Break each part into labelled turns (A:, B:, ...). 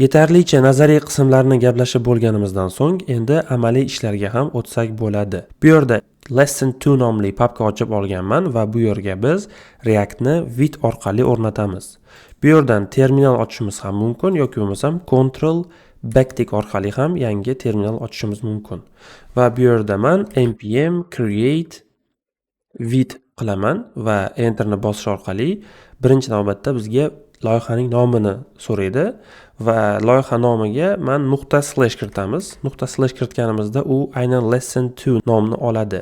A: Yetarlicha nazariy qismlarni gaplashib bo'lganimizdan so'ng endi amaliy ishlarga ham o'tsak bo'ladi. Bu yerda Lesson 2 nomli papka ochib olganman va bu yerga biz Reactni Vite orqali o'rnatamiz. Bu yerdan terminal ochishimiz ham mumkin yoki bo'lmasam Ctrl backtick orqali ham yangi terminal ochishimiz mumkin. Va bu yerda man npm create vite qilaman va enterni bosish orqali birinchi navbatda bizga loyihaning nomini so'raydi va loyiha nomiga man nuqta slash kiritamiz. Nuqta slash kiritganimizda u aynan lesson 2 nomini oladi.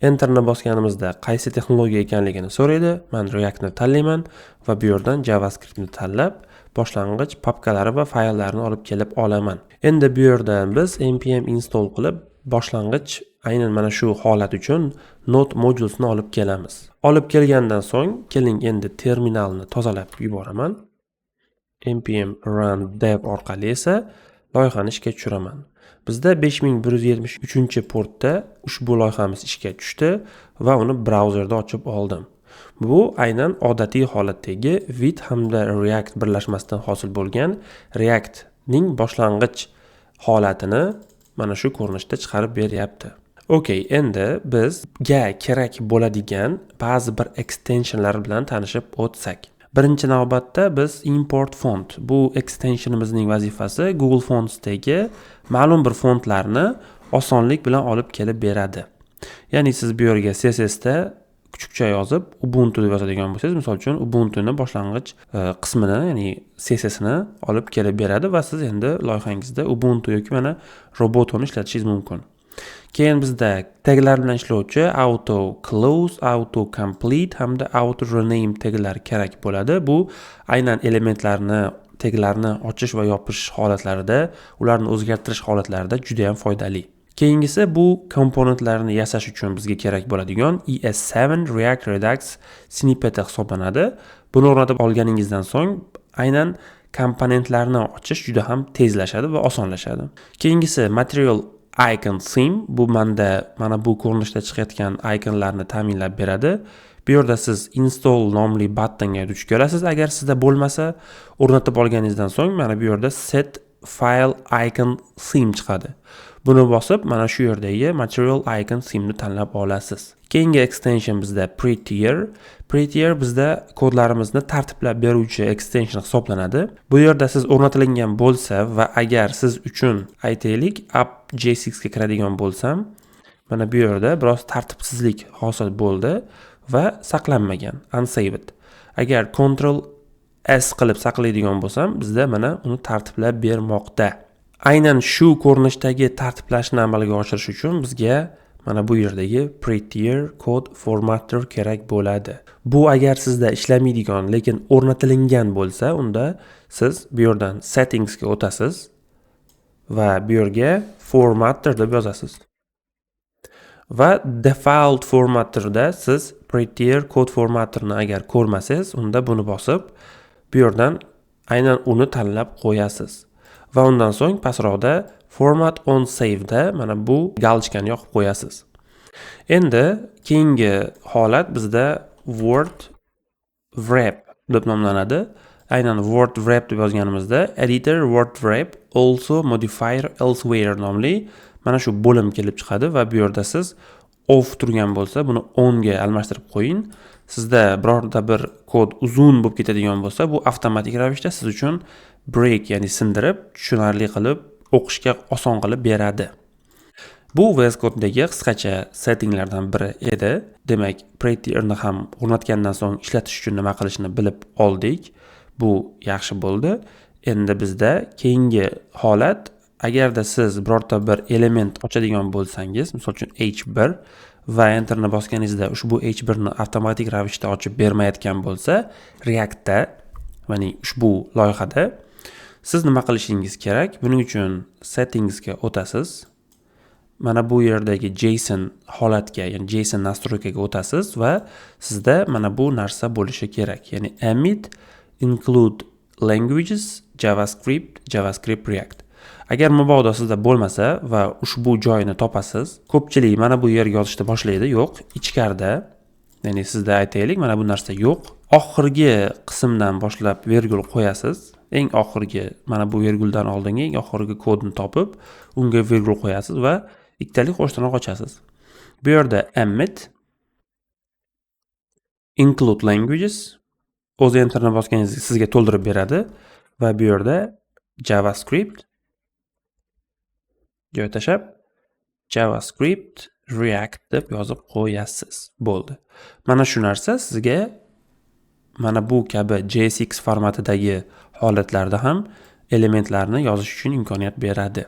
A: Enterni bosganimizda qaysi texnologiya ekanligini so'raydi. Man Reactni tanlayman va bu yerdan JavaScriptni tanlab, boshlang'ich papkalari va fayllarni olib kelib olaman. Endi bu yerdan biz npm install qilib, boshlang'ich aynan mana shu holat uchun node modulesni olib kelamiz. Olib kelgandan so'ng keling, endi terminalni tozalab yuboraman. Npm run dev orqali esa loyihani ishga tushiraman. Bizda 5173 portda ushbu loyihamiz ishga tushdi va uni brauzerda ochib oldim. Bu aynan odatiy holatdagi Vite hamda React birlashmasidan hosil bo'lgan Reactning boshlang'ich holatini mana shu ko'rinishda chiqarib beryapti. Okey, endi bizga kerak bo'ladigan ba'zi bir extensionlar bilan tanishib o'tsak. Birinchi navbatda biz import font. Bu extensionimizning vazifasi Google Fontsdagi ma'lum bir fontlarni osonlik bilan olib kelib beradi. Ya'ni siz bu yerga CSS da kuchukcha yozib Ubuntu deb yozadigan bo'lsangiz, misol uchun, Ubuntuni boshlang'ich qismini, ya'ni CSSni olib kelib beradi va siz endi loyihangizda Ubuntu yoki mana Robotoni ishlatishingiz mumkin. Keyin bizda taglar bilan ishlovchi auto close, auto complete hamda auto rename taglari kerak bo'ladi. Bu aynan elementlarni, taglarni ochish va yopish holatlarida, ularni o'zgartirish holatlarida juda ham foydali. Keyingisi bu komponentlarni yasash uchun bizga kerak bo'ladigan ES7 React Redux snippeti hisoblanadi. Buni o'rnatib olganingizdan so'ng aynan komponentlarni ochish juda ham tezlashadi va osonlashadi. Keyingisi Material Icon Theme. Bu manda mana bu ko'rinishda chiqayotgan ikonlarni ta'minlab beradi. Bu yerda siz install nomli buttonga duch kelasiz. Agar sizda bo'lmasa, o'rnatib olganingizdan so'ng mana bu yerda set file icon theme chiqadi. Buni bosib, mana shu yerdagi Material Icon theme ni tanlab olasiz. Keyingi extension bizda Prettier. Prettier bizda kodlarimizni tartiblab beruvchi extension hisoblanadi. Bu yerda siz o'rnatilgan bo'lsa va agar siz uchun, aytaylik, app JSX ga kiradigan bo'lsam, mana bu yerda biroz tartibsizlik hosil bo'ldi va saqlanmagan, unsaved. Agar Ctrl S qilib saqlaydigan bo'lsam, bizda mana uni tartiblab bermoqda. Aynan shu ko'rinishdagi tartiblashni amalga oshirish uchun bizga mana bu yerdagi Prettier code formatter kerak bo'ladi. Bu agar sizda ishlamaydigan, lekin o'rnatilingan bo'lsa, unda siz bu yerdan settingsga o'tasiz va bu yerga formatter deb yozasiz. Va default formatterda siz Prettier code formatterni agar ko'rmasangiz, unda buni bosib, bu yerdan aynan uni tanlab qo'yasiz. Va undan so'ng pastroqda format on save'da mana bu галочка ni yoqib qo'yasiz. Endi keyingi holat bizda word wrap deb nomlanadi. Aynan word wrap deb yozganimizda editor word wrap also modifier elsewhere nomli mana shu bo'lim kelib chiqadi va bu yerda siz off turgan bo'lsa, buni on ga almashtirib qo'ying. Sizda birorta bir kod uzun bo'lib ketadigan bo'lsa, bu avtomatik ravishda siz uchun break, ya'ni sindirib, tushunarli qilib, o'qishga oson qilib beradi. Bu VS Codedagi qisqacha settinglardan biri edi. Demak, Prettierni ham o'rnatgandan so'ng ishlatish uchun nima qilishni bilib oldik. Bu yaxshi bo'ldi. Endi bizda keyingi holat, agarda siz birorta bir element ochadigan bo'lsangiz, misol uchun h1 va enterni bosganingizda ushbu h1 ni avtomatik ravishda ochib bermayotgan bo'lsa, Reactda, ya'ni ushbu loyihada siz nima qilishingiz kerak? Buning uchun settingsga o'tasiz. Mana bu yerdagi JSON holatga, ya'ni JSON настройка ga o'tasiz va sizda mana bu narsa bo'lishi kerak. Ya'ni emit include languages JavaScript JavaScript React. Agar mabodo sizda bo'lmasa va ushbu joyni topasiz, ko'pchilik mana bu yerga yozishni boshlaydi. Yo'q, ichkarida, ya'ni sizda, aytaylik, mana bu narsa yo'q. Oxirgi qismdan boshlab vergul qo'yasiz. Eng oxirgi, mana bu verguldan oldingi eng oxirgi kodni topib, unga vergul qo'yasiz va ikkitalik qo'shtirnoq ochasiz. Bu yerda emmet include languages, o'zi enterni bosganingizda sizga to'ldirib beradi va bu yerda JavaScript joy tashlab, JavaScript React deb yozib qo'yasiz. Bo'ldi. Mana shu narsa sizga mana bu kabi JSX formatidagi holatlarda ham elementlarni yozish uchun imkoniyat beradi.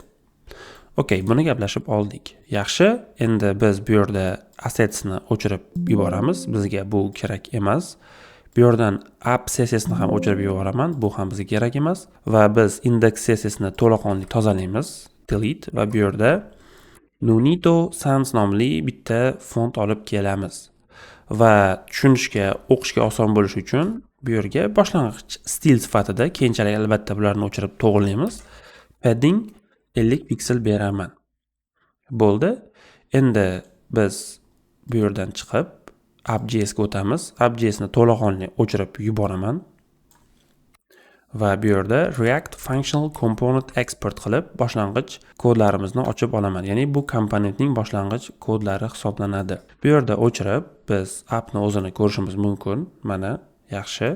A: Okey, buni gaplashib oldik. Yaxshi, endi biz bu yerda assetsni o'chirib yuboramiz. Bizga bu kerak emas. Bu yerdan app CSSni ham o'chirib yuboraman. Bu ham bizga kerak emas va biz index CSSni to'laqonli tozalaymiz. Delete va bu yerda Nunito Sans nomli bitta font olib kelamiz. Va tushunishga, o'qishga oson bo'lishi uchun bu yerga boshlang'ich stil sifatida, keyinchalik albatta bularni o'chirib to'g'rilaymiz. Padding 50 piksel beraman. Bo'ldi. Endi biz bu yerdan chiqib app.js ga o'tamiz. App.js ni to'laqonli o'chirib yuboraman. Va bu yerda React Functional Component export qilib boshlang'ich kodlarimizni ochib olaman. Ya'ni bu komponentning boshlang'ich kodlari hisoblanadi. Bu yerda o'chirib biz appni o'zini ko'rishimiz mumkin. Mana, yaxshi.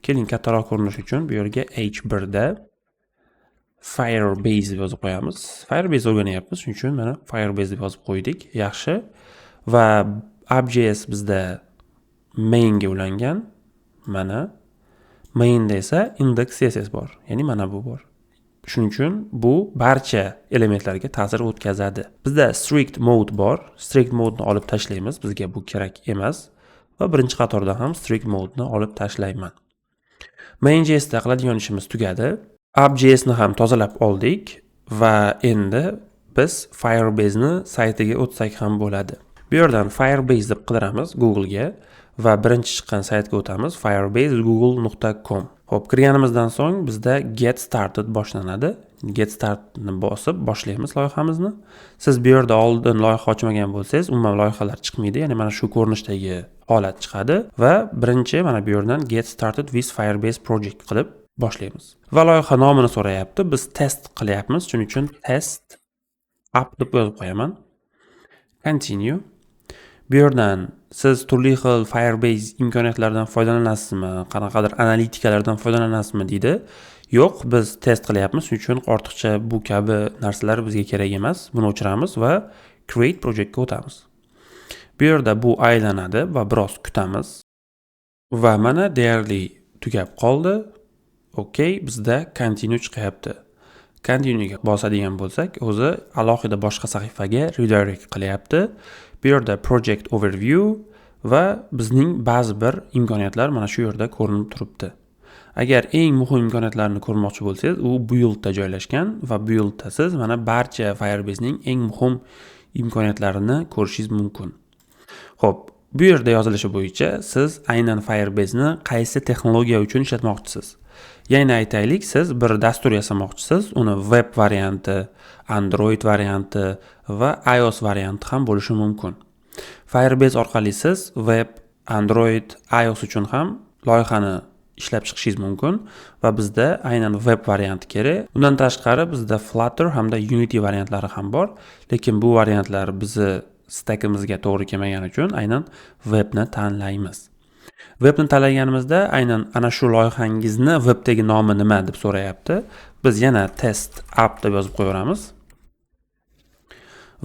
A: Keling, kattaroq ko'rinish uchun bu yerga h1 da Firebase deb yozib qo'yamiz. Firebase o'rganyapmiz, shuning uchun mana Firebase deb yozib qo'ydik. Yaxshi. Va app.js bizda mainga ulangan. Mana mainda esa index CSS bor. Ya'ni mana bu bor. Shuning uchun bu barcha elementlarga ta'sir o'tkazadi. Bizda strict mode bor. Strict mode ni olib tashlaymiz. Bizga bu kerak emas. Va birinchi qatorda ham strict mode ni olib tashlayman. Main.js da qiladigan ishimiz tugadi. App.js ni ham tozalab oldik va endi biz Firebase ni saytiga o'tsak ham bo'ladi. Bu yerdan Firebase deb qidiramiz Google'ga va birinchi chiqqan saytga o'tamiz, firebase.google.com. Xo'p, kirganimizdan so'ng bizda Get Started boshlanadi. Get Startni bosib boshlaymiz loyihamizni. Siz bu yerda oldin loyiha ochmagan bo'lsangiz, umuman loyihalar chiqmaydi. Ya'ni mana shu ko'rinishdagi holat chiqadi va birinchi mana bu yerdan Get Started with Firebase Project qilib boshlaymiz. Va loyiha nomini so'rayapti. Biz test qilyapmiz, shuning uchun test app deb yozib qo'yaman. Continue. Bu yerdan siz turli xil Firebase imkoniyatlaridan foydalanasizmi, qanaqadir analitikalardan foydalanasizmi deydi. Yo'q, biz test qilyapmiz, shuning uchun ortiqcha bu kabi narsalar bizga kerak emas. Buni o'chiramiz va Create Projectga o'tamiz. Bu yerda bu aylanadi va biroz kutamiz. Va mana deyarli tugab qoldi. Okey, bizda continue chiqyapti. Continue'ga bosadigan bo'lsak, o'zi alohida boshqa sahifaga redirect qilyapti. Bu yerda project overview va bizning ba'zi bir imkoniyatlar mana shu yerda ko'rinib turibdi. Agar eng muhim imkoniyatlarni ko'rmoqchi bo'lsangiz, u buildda joylashgan va buildda siz mana barcha Firebase'ning eng muhim imkoniyatlarini ko'rishingiz mumkin. Xo'p, bu yerda yozilishi bo'yicha siz aynan Firebase'ni qaysi texnologiya uchun ishlatmoqchisiz? Ya'ni aytaylik, siz bir dastur yasamoqchisiz, uni web varianti, Android varianti va iOS varianti ham bo'lishi mumkin. Firebase orqali siz web, Android, iOS uchun ham loyihani ishlab chiqishingiz mumkin va bizda aynan web varianti kerak. Undan tashqari bizda Flutter hamda Unity variantlari ham bor, lekin bu variantlar bizni stakimizga to'g'ri kelmagani uchun aynan webni tanlaymiz. Webni tanlaganimizda aynan ana shu loyihangizni webdagi nomi nima deb so'rayapti. Biz yana test app deb yozib qo'yaveramiz.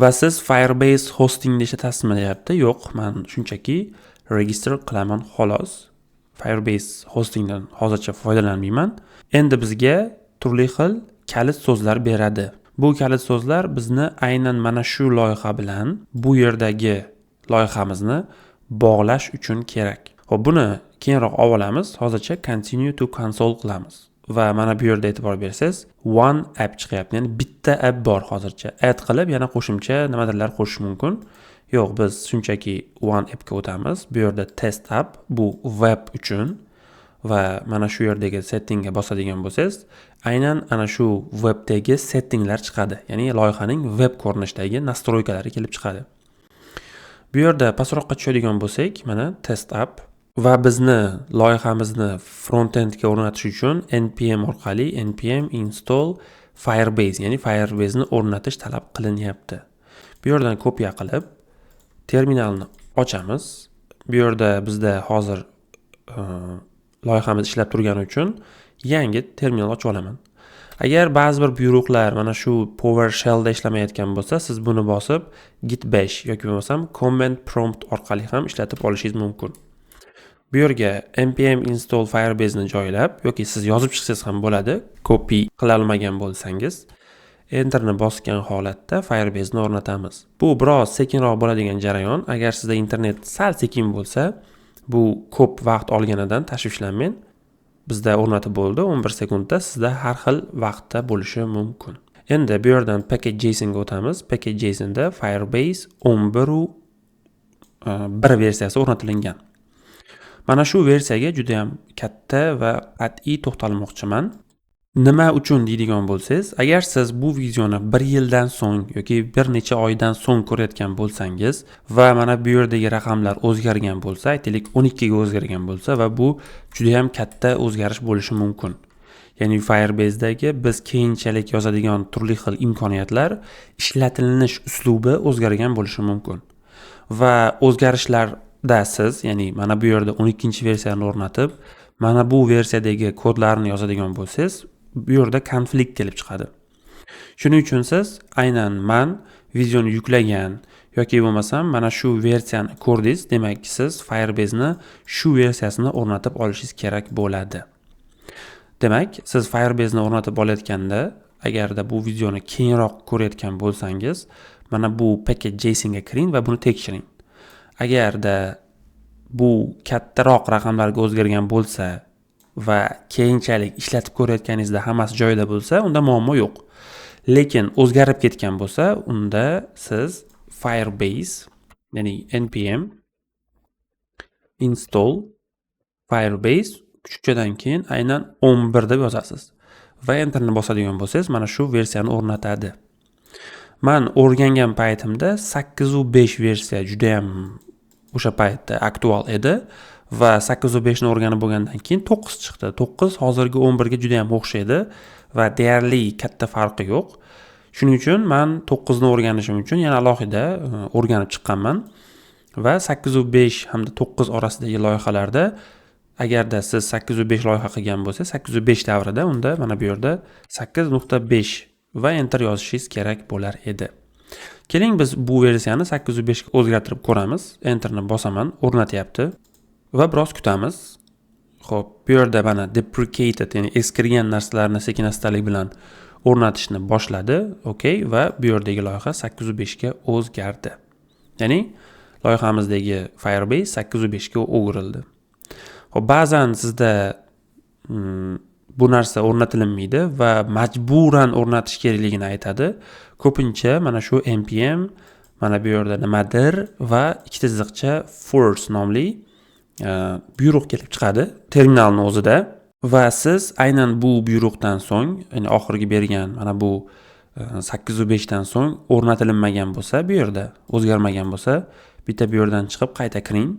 A: Va siz Firebase hostingda ishlatasizmi deyapti. Yo'q, men shunchaki register qilaman xolos. Firebase hostingdan hozircha foydalanmayman. Endi bizga turli xil kalit so'zlar beradi. Bu kalit so'zlar bizni aynan mana shu loyiha bilan bu yerdagi loyihamizni bog'lash uchun kerak. Xo'p, buni keyinroq olib olamiz. Hozircha continue to console qilamiz. Va mana bu yerda e'tibor bersangiz, one app chiqyapti. Ya'ni bitta app bor hozircha. Add qilib yana qo'shimcha nimadirlar qo'shish mumkin. Yo'q, biz shunchaki one appga o'tamiz. Bu yerda test app, bu web uchun va mana shu yerdagi settingga bosadigan bo'lsangiz, aynan ana shu webdagi settinglar chiqadi. Ya'ni loyihaning web ko'rinishidagi настройка lari kelib chiqadi. Bu yerda pastroqqa tushadigan bo'lsak, mana test app. Va bizni loyihamizni frontendga o'rnatish uchun npm orqali npm install Firebase, ya'ni Firebase'ni o'rnatish talab qilinyapti. Bu yerdan kopiya qilib, terminalni ochamiz. Bu yerda bizda hozir loyihamiz ishlab turgani uchun yangi terminal ochib olaman. Agar ba'zi bir buyruqlar mana shu PowerShellda ishlamayotgan bo'lsa, siz buni bosib git bash yoki bo'lmasam command prompt orqali ham ishlatib olishingiz mumkin. Bu yerga npm install Firebase'ni joylab yoki siz yozib chiqsangiz ham bo'ladi, copy qila olmagan bo'lsangiz, enterni bosgan holatda Firebase'ni o'rnatamiz. Bu biroz sekinroq bo'ladigan jarayon. Agar sizda internet sal sekin bo'lsa, bu ko'p vaqt olganidan tashvishlanmang. Bizda o'rnatib bo'ldi 11 sekundda, sizda har xil vaqtda bo'lishi mumkin. Endi bu yerdan package.jsonga o'tamiz. Package.jsonda Firebase 11 bir versiyasi o'rnatilgan. Mana shu versiyaga juda ham katta va qat'iy to'xtalmoqchiman. Nima uchun deydigan bo'lsangiz, agar siz bu videoni bir yildan so'ng yoki bir necha oydan so'ng ko'rayotgan bo'lsangiz va mana bu yerdagi raqamlar o'zgargan bo'lsa, aytaylik, 12 ga o'zgargan bo'lsa va bu juda ham katta o'zgarish bo'lishi mumkin. Ya'ni Firebasedagi biz keyinchalik yozadigan turli xil imkoniyatlar ishlatilinish uslubi o'zgargan bo'lishi mumkin. Va o'zgarishlarda siz, ya'ni mana bu yerda 12 versiyani o'rnatib, mana bu versiyadagi kodlarni yozadigan bo'lsangiz, bu yerda konflikt kelib chiqadi. Shuning uchun siz aynan man videoni yuklagan yoki bo'lmasam mana shu versiyani ko'rdingiz, demak, siz Firebase'ni shu versiyasini o'rnatib olishingiz kerak bo'ladi. Demak, siz Firebase'ni o'rnatib olayotganda, agarda bu videoni keyinroq ko'rayotgan bo'lsangiz, mana bu package.jsonga kiring va buni tekshiring. Agarda bu kattaroq raqamlarga o'zgargan bo'lsa va keyinchalik ishlatib ko'rayotganingizda hammasi joyida bo'lsa, unda muammo yo'q. Lekin o'zgarib ketgan bo'lsa, unda siz Firebase, ya'ni npm install Firebase kuchukchadan keyin aynan 11 deb yozasiz va enterni bosadigan bo'lsangiz, mana shu versiyani o'rnatadi. Man o'rgangan paytimda 8.5 versiya judayam o'sha paytda aktual edi va 8.5 ni o'rganib bo'lgandan keyin 9 chiqdi. 9 hozirgi 11 ga juda ham o'xshaydi va deyarli katta farqi yo'q. Shuning uchun man 9 ni o'rganishim uchun yana alohida o'rganib chiqqanman va 8.5 hamda 9 orasidagi loyihalarda, agarda siz 8.5 loyiha qilgan bo'lsangiz 8.5 davrida, unda mana bu yerda 8.5 va enter yozishingiz kerak bo'lar edi. Keling, biz bu versiyani 8.5 ga o'zgartirib ko'ramiz. Enterni bosaman, o'rnatyapti va biroz kutamiz. Xo'p, bu yerda mana deprecated, ya'ni eskirgan narsalarni sekin astalik bilan o'rnatishni boshladi. Okey, va bu yerdagi loyiha 8.5 ga o'zgardi. Ya'ni loyihamizdagi Firebase 8.5 ga o'girildi. Xo'p, ba'zan sizda bu narsa o'rnatilinmaydi va majburan o'rnatish kerakligini aytadi. Ko'pincha mana shu npm, mana bu yerda nimadir va ikkita chiziqcha force nomli buyruq kelib chiqadi terminalni o'zida va siz aynan bu buyruqdan so'ng, ya'ni oxirgi bergan mana bu 8.5 dan so'ng o'rnatilinmagan bo'lsa, bu yerda o'zgarmagan bo'lsa, bitta bu yerdan chiqib qayta kiring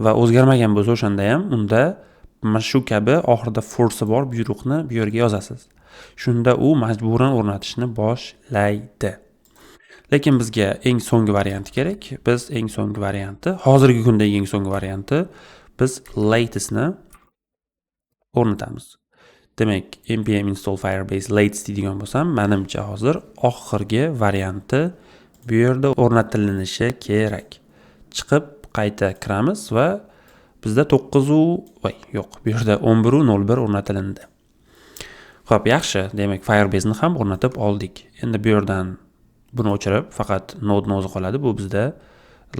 A: va o'zgarmagan bo'lsa o'shanda ham, unda mana shu kabi oxirida force bor buyruqni bu yerga yozasiz. Shunda u majburan o'rnatishni boshlaydi. Lekin bizga eng so'nggi varianti kerak. Biz eng so'nggi varianti, hozirgi kundagi eng so'nggi varianti, biz latestni o'rnatamiz. Demak, npm install firebase latest deydigan bo'lsam, manimcha, hozir oxirgi varianti bu yerda o'rnatilinishi kerak. Chiqib qayta kiramiz va bizda 9 u, voy, yo'q, bu yerda 11.01 o'rnatilindi. Xo'p, yaxshi. Demak, Firebase'ni ham o'rnatib oldik. Endi bu yerdan buni o'chirib, faqat nodeni o'zi qoladi. Bu bizda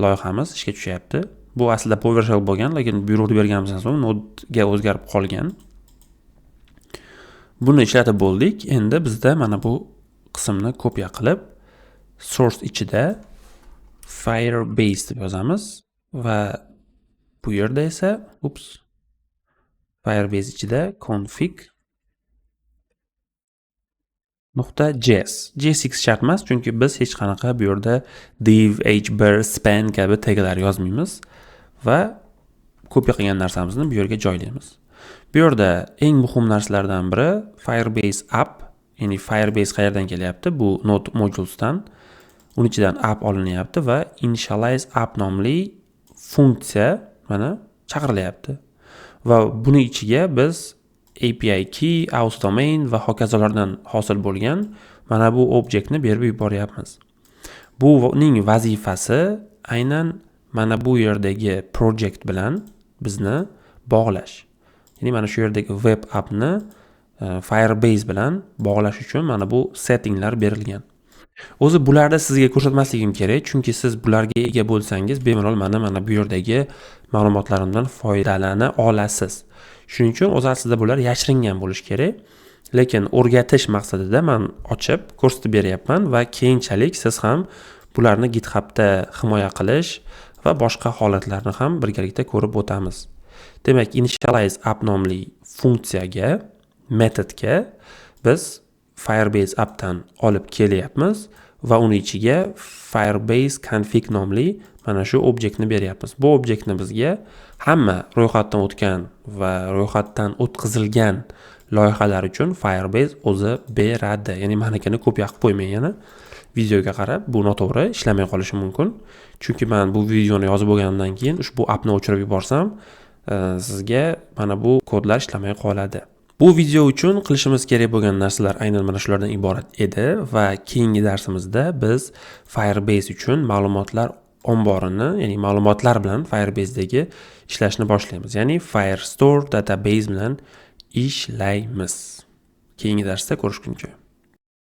A: loyihamiz ishga tushyapti. Bu aslida PowerShell bo'lgan, lekin buyruqni berganimizdan so'ng nodega o'zgarib qolgan. Buni ishlatib bo'ldik. Endi bizda mana bu qismni kopiya qilib, source ichida Firebase deb yozamiz va bu yerda esa, ups, Firebase ichida config.js. JSX shart emas, chunki biz hech qanaqa bu yerda div, h1, span kabi taglar yozmaymiz va Kopiya qilgan narsamizni bu yerga joylaymiz. Bu yerda eng muhim narsalardan biri Firebase app, ya'ni Firebase qayerdan kelyapti? Bu node modulesdan. Uni ichidan app olinyapti va initialize app nomli funksiya mana chaqirilyapti. Va buni ichiga biz API key, auth domain va hokazolardan hosil bo'lgan mana bu obyektni berib yuboryapmiz. Buning vazifasi aynan mana bu yerdagi project bilan bizni bog'lash. Ya'ni mana shu yerdagi web appni Firebase bilan bog'lash uchun mana bu settinglar berilgan. O'zi bularni sizga ko'rsatmasligim kerak, chunki siz bularga ega bo'lsangiz, bemalol mana bu yerdagi ma'lumotlarimdan foydalana olasiz. Shuning uchun o'zi aslida bular yashiringan bo'lishi kerak. Lekin o'rgatish maqsadida man ochib ko'rsatib beryapman va keyinchalik siz ham bularni GitHubda himoya qilish va boshqa holatlarni ham birgalikda ko'rib o'tamiz. Demak, initialize app nomli funksiyaga, metodga biz Firebase appdan olib kelyapmiz va uni ichiga Firebase config nomli mana shu obyektni beryapmiz. Bu obyektni bizga hamma ro'yxatdan o'tgan va ro'yxatdan o'tkazilgan loyihalar uchun Firebase o'zi beradi. Ya'ni manikini kopiya qilib qo'ymang yana videoga qarab, bu noto'g'ri, ishlamay qolishi mumkin. Chunki man bu videoni yozib bo'lganimdan keyin ushbu appni o'chirib yuborsam, sizga mana bu kodlar ishlamay qoladi. Bu video uchun qilishimiz kerak bo'lgan narsalar aynan mana shulardan iborat edi va keyingi darsimizda biz Firebase uchun ma'lumotlar omborini, ya'ni ma'lumotlar bilan Firebasedagi ishlashni boshlaymiz. Ya'ni Firestore database bilan ishlaymiz. Keyingi darsda ko'rishguncha.